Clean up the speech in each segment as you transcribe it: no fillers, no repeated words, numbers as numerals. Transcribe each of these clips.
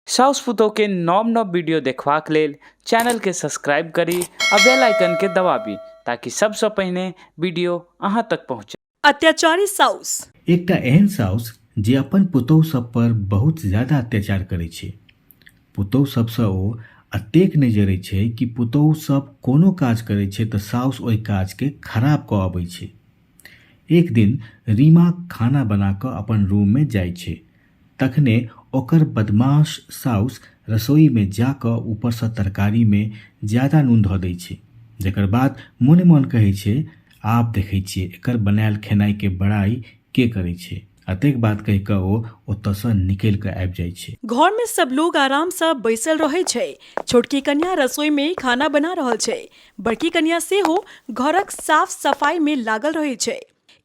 साउस पुतोहु के नव नव वीडियो देखबाक लेल चैनल के सब्सक्राइब करी आ बेल आइकन के दबाबी ताकि सबसँ पहिने वीडियो अहाँ तक पहुँचे। अत्याचारी साउस। एकटा एहन साउस जे अपन पुतोहु सब पर बहुत ज्यादा अत्याचार करै छै। पुतोहु सबसँ ओ अतेक नहि जरै छै कि पुतोहु सब कोनो काज करै छै तऽ साउस ओहि काज के खराब कऽ अबै छै। एक दिन रीमा खाना बना कऽ अपन रूम में जाइ छै। तखने ओकर बदमाश साउस रसोई में जा कऽ ऊपर सँ तरकारी में ज्यादा नून धऽ दै छै। जकर बाद मोने मोन कहै छै, आब देखै छियै एकर बनायल खेनाइ के बड़ाई के करै छै। अतेक बात कहि कऽ ओ ओतऽ सँ निकलि कऽ आबि जाइ छै। घर में सब लोग आराम सँ बैसल रहै छै। छोटकी कनिया रसोई में खाना बना रहल छै। बड़की कनिया सेहो घरक साफ सफाई में लागल रहै छै।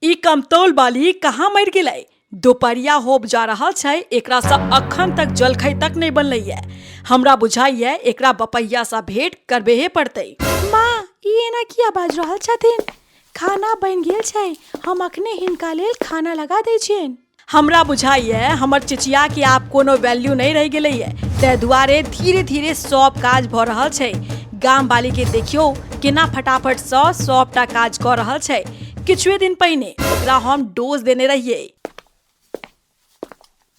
ई कमतौल बाली कहाँ मरि गेलै? दोपहरिया होब जा रहल छै, एकरा सँ अखन तक जलखै तक नहि बनलैए। हमरा बुझाइए एकरा बपहिया सँ भेंट करबेहे पड़तै। माँ, ई एना किया बाजि रहल छथिन? खाना बनि गेल छै, हम अखने हिनका लेल खाना लगा दै छियनि। हमरा बुझाइए हमर चिचिया के आब कोनो वैल्यू नहि रहि गेलैए, ताहि दुआरे धीरे धीरे सब काज भऽ रहल छै। गाम वाली के देखियौ केना फटाफट सँ सबटा काज कऽ रहल छै। किछुए दिन पहिने ओकरा हम डोज देने रहियै।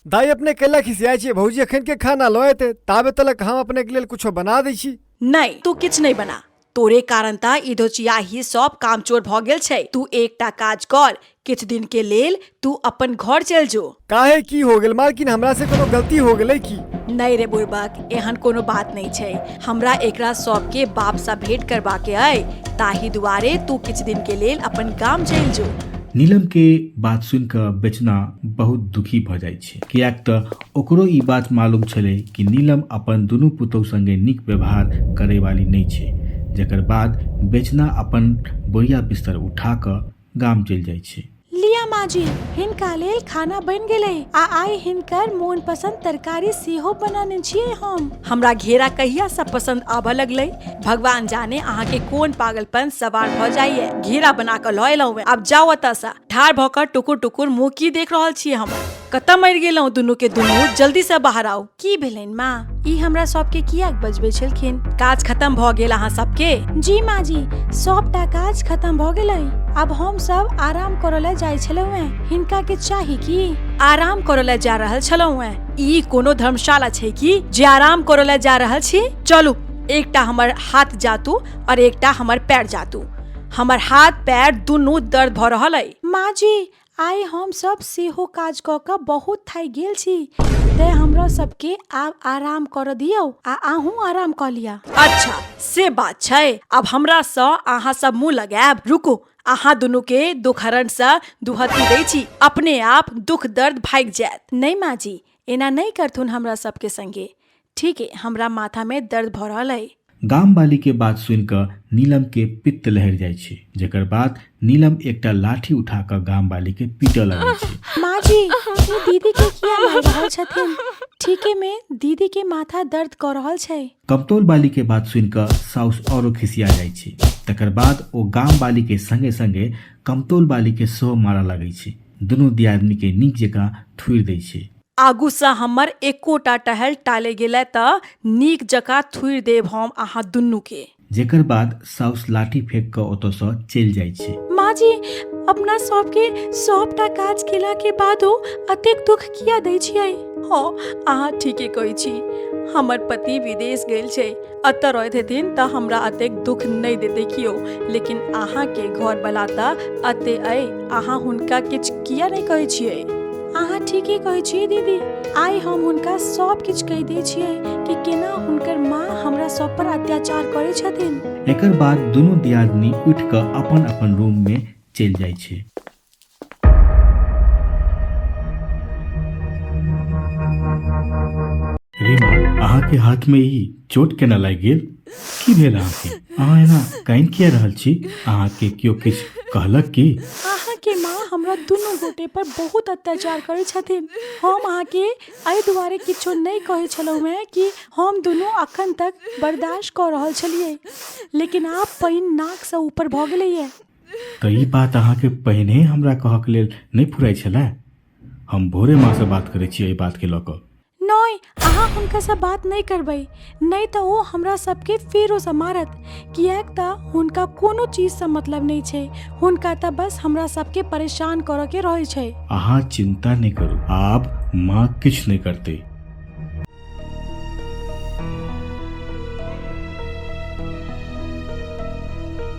दाइ अपने कैला खिसियाइ छियै? भौजी अखन के खाना लऽ एतै, ताबे तलक हम अपने के लेल कुछो बना दै छी। नहि, तू किछु नहि बना। तोरे कारण तऽ ई धोचियाही सब कामचोर भऽ गेल छै। तू एकटा काज कर, किछु दिन के लेल तू अपन घर चलि जो। काहे, की हो गेल मालकिन? हमरा से कोनो गलती हो गेलै की? नहि रे बुड़बक, एहन कोनो बात नहि छै। हमरा एकरा सबके बाप सँ भेंट करबाके अइ, ताहि दुआरे तू किछु दिन के लेल अपन गाम चलि जो। नीलम के बात सुनि कऽ बेचना बहुत दुखी भऽ जाइ छै, किएक तऽ ओकरो ई बात मालूम छलै कि नीलम अपन दुनू पुतहु संगे नीक व्यवहार करै वाली नहि छै। जकर बाद बेचना अपन बोरिया बिस्तर उठा कऽ गाम चलि जाइ छै। लिअ माँ जी, हिनका लेल खाना बनि गेलै आ आइ हिनकर मोनपसंद तरकारी सेहो बनौने छियै हम। हमरा घेरा कहिया सँ पसंद आबऽ लगलै, भगवान जाने अहाँ के कोन पागलपन सवार भऽ जाइए। घेरा बना कऽ लऽ एलहुँ, आब जाउ एतऽ सँ। ठाढ़ भऽ कऽ टुकुर टुकुर मुँह की देख रहल छियै हमर? कतऽ मरि गेलहुँ दुनू के दुनू, जल्दी सँ बाहर आउ। की भेलनि माँ, ई हमरा सबके किएक बजबै छलखिन? काज खत्म भऽ गेल अहाँ सबके? जी माँ जी, सबटा काज खत्म भऽ गेलै, आब हम सब आराम करऽ लए जाइ छलहुँ हेँ। हिनका किछु चाही की? आराम करऽ लए जा रहल छलहुँ हेँ? ई कोनो धर्मशाला छै की जे आराम करऽ लए जा रहल छी? चलू, एकटा हमर हाथ जातू और एकटा हमर पैर जातू। हमर हाथ पैर दुनू दर्द भऽ रहल अइ। माँ जी, आइ हम सब सेहो काज कऽ कऽ बहुत थाकि गेल छी, तेँ हमरा सबके आब आराम करऽ दियौ आ अहूँ आराम कऽ लिअ। अच्छा, से बात छै। आब हमरासँ अहाँ सब मुँह लगायब? रुकू, अहाँ दुनूके दुखहरणसँ दुहत्ती दै छी, अपने आप दुख दर्द भागि जायत। नहि माँ जी, एना नहि करथुन हमरा सबके संगे। ठीके हमरा माथामे दर्द भऽ रहल अइ। गामवाली के बात सुनि कऽ नीलम के पित्त लहरि जाइ छै, जकर बाद नीलम एकटा लाठी उठा कऽ गामवाली के पीटऽ लगै छै। माँ जी, ई दीदी के किया मारि रहल छथिन? ठीके मे दीदी के माथा दर्द कऽ रहल छै। कमतौल बाली के बात सुनि कऽ साउस औरो खिसिया जाइ छै। तकर बाद ओ गामवाली के संगे संगे कमतौल बाली के सेहो मारऽ लगै छै। दुनू दियादनी के नीक जकाँ थुरि दै छै। आगूसँ हमर एकोटा टहल टाले गेलै तऽ नीक जकाँ थुरि देब हम अहाँ दुनूके। जेकर बाद साउस लाठी फेंक कऽ ओतऽसँ चलि जाइ छै। माँ जी, अपना सबके सबटा काज केलाके बादो अतेक दुख किया दै छियै? हँ, अहाँ ठीके कहै छी। हमर पति विदेश गेल छै। एतऽ रहैत हेथिन तऽ हमरा अतेक दुख नहि देतै कियो। लेकिन अहाँके घरवला तऽ एतै अइ। अहाँ हुनका किछु किया नहि कहै छियै? अहाँ ठीके कहै छियै दीदी। आइ हम हुनका सब किछु कहि दै छियै कि केना हुनकर माँ हमरा सब पर अत्याचार करै छथिन। एकर बाद दुनू दियादनी उठि कऽ अपन अपन रूम मे चलि जाइ छै। रीमा, अहाँके हाथ मे ई चोट केना लागि गेल? की भेल अहाँके? अहाँ एना कानि किया रहल छी? अहाँके केओ किछु कहलक की? अहाँके माँ हमरा दुनू गोटे पर बहुत अत्याचार करै छथिन। हम अहाँके एहि दुआरे किछो नहि कहै छलहुँ हेँ कि हम दुनू अखन तक बर्दाश्त कऽ रहल छलियै, लेकिन आब पानि नाकसँ ऊपर भऽ गेलैए। तऽ ई बात अहाँके पहिने हमरा कहऽके लेल नहि फुराइ छलै? हम भोरे माँसँ बात करै छी एहि बातके लऽ कऽ। नहि, अहाँ हुनकासँ बात नहि करबै, नहि तऽ ओ हमरा सबके फेरोसँ मारत, किएक तऽ हुनका कोनो चीजसँ मतलब नहि छै। हुनका तऽ बस हमरा सबके परेशान करऽके रहै छै। अहाँ चिंता नहि करू, आब माँ किछु नहि करतै।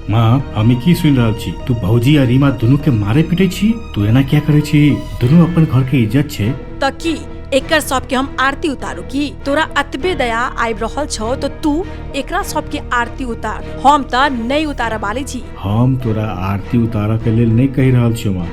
माँ, हम ई की सुनि रहल छी? तू भौजी आ रीमा दुनू के मारे पीटे छी? तू एना किया करै छी? दुनू अपन घर के इज्जत छै। तऽ की एकर सबके हम आरती उतारू की? तोरा अतबे दया आबि रहल छौ तऽ तू एकरा सबके आरती उतार, हम तऽ नहि उतारऽ वाली छी। हम तोरा आरती उतारऽ के लेल नहि कहि रहल छियौ माँ,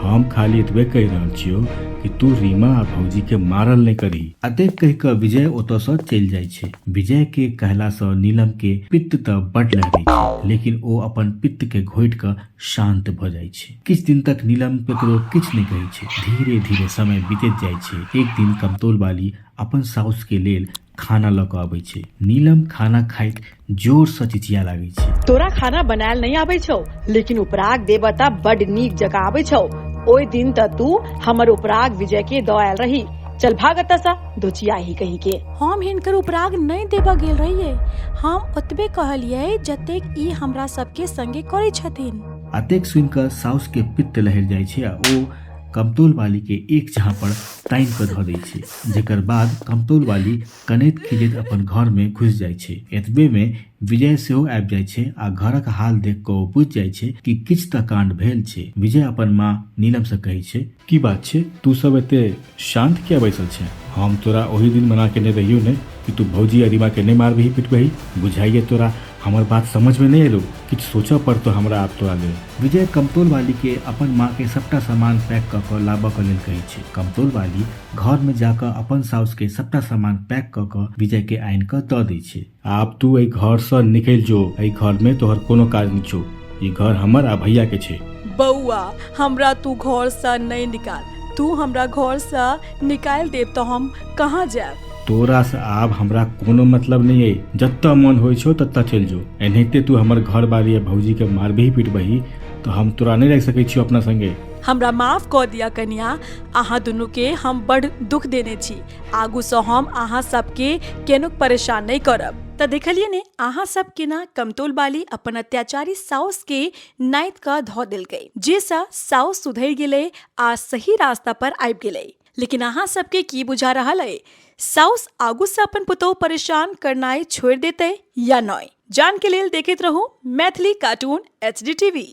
हम खाली एतबे कहि रहल छियौ कि तू रीमा आ भौजी के मारल नहि करही। अतेक कहि कऽ विजय ओतऽ सँ चलि जाइ छै। विजय के कहला सँ नीलम के पित्त तऽ बड लहरै छै, लेकिन ओ अपन पित्त के घोटि कऽ शांत भऽ जाइ छै। किछु दिन तक नीलम ककरो किछु नहि कहै छै। धीरे धीरे समय बीतैत जाइ छै। एक दिन कमतौल वाली अपन साउस के लेल खाना लऽ कऽ अबै छै। नीलम खाना खाइत जोर सँ चिचिया लागै छै। तोरा खाना बनायल नहि आबै छौ, लेकिन उपराग देबऽ तऽ बड नीक जकाँ आबै छौ। ओहि दिन तऽ तू हमर उपराग विजय के दऽ आयल रही। चल भाग एतऽ सँ, दोचियाही कहीं के। हम हिनकर उपराग नहि देबऽ गेल रहियै, हम ओतबे कहलियै जतेक ई हमरा सबके संगे करै छथिन। अतेक सुनि कऽ साउस के पित्त लहरि जाइ छै आ ओ कमतौल वाली के एक झाँपड़ तानि कऽ धऽ दै छै, जेकर बाद कमतौल वाली कनैत खीजैत अपन घर में घुसि जाइ छै। एतबे में विजय सेहो आबि जाइ छै आ घरक हाल देख कऽ ओ बुझि जाइ छै कि किछु तऽ कांड भेल छै। विजय अपन माँ नीलम सँ कहै छै। की बात छै, तू सब एते शांत किया बैसल छें? हम तोरा ओहि दिन मना केने रहियौ ने कि तू भौजी आ रीमा के नहि मारबही पिटबही? बुझाइए तोरा हमर बात समझ में नहि एलौ? किछु सोचऽ पड़तौ हमरा आब तोरा लेल। विजय कमतौल वाली के अपन माँ के सबटा सामान पैक कऽ कऽ लाबऽ के लेल कहै छै। कमतौल वाली घर में जा कऽ अपन साउस के सबटा सामान पैक कऽ कऽ विजय के आनि कऽ दऽ दै छै। आब तू एहि घर सँ निकलि जो, एहि घर में तोहर कोनो काज नहि छौ। ई घर हमर आ भैया के छै। बौआ, हमरा तू घर सँ नहि निकाल। तू हमरा घर सँ निकालि देब तऽ हम कहाँ जायब? तोरा सँ आब हमरा कोनो मतलब नहि अइ। जतऽ मन होइ छौ ततऽ चलि जो। एनाहिते तू हमर घरवाली आ भौजी के मारबही पिटबही तऽ हम तोरा नहि राखि सकै छियौ अपना संगे। हमरा माफ कऽ दिअ कनिया, अहाँ दुनू के हम बड़ दुख देने छी। आगू सँ हम अहाँ सबके केनुक परेशान नहि करब। तऽ देखलियै ने अहाँ सब केना कमतौल बाली अपन अत्याचारी साउस के नाति कऽ धऽ देलकै, जे सँ साउस सुधरि गेलै आ सही रास्ता पर आबि गेलै। लेकिन अहाँ सबके की बुझा रहल अइ, साउस आगू सँ अपन पुतोहु परेशान करनाइ छोड़ि देतै या नहि? जान के लेल देखैत रहू मैथिली कार्टून एचडी टीवी।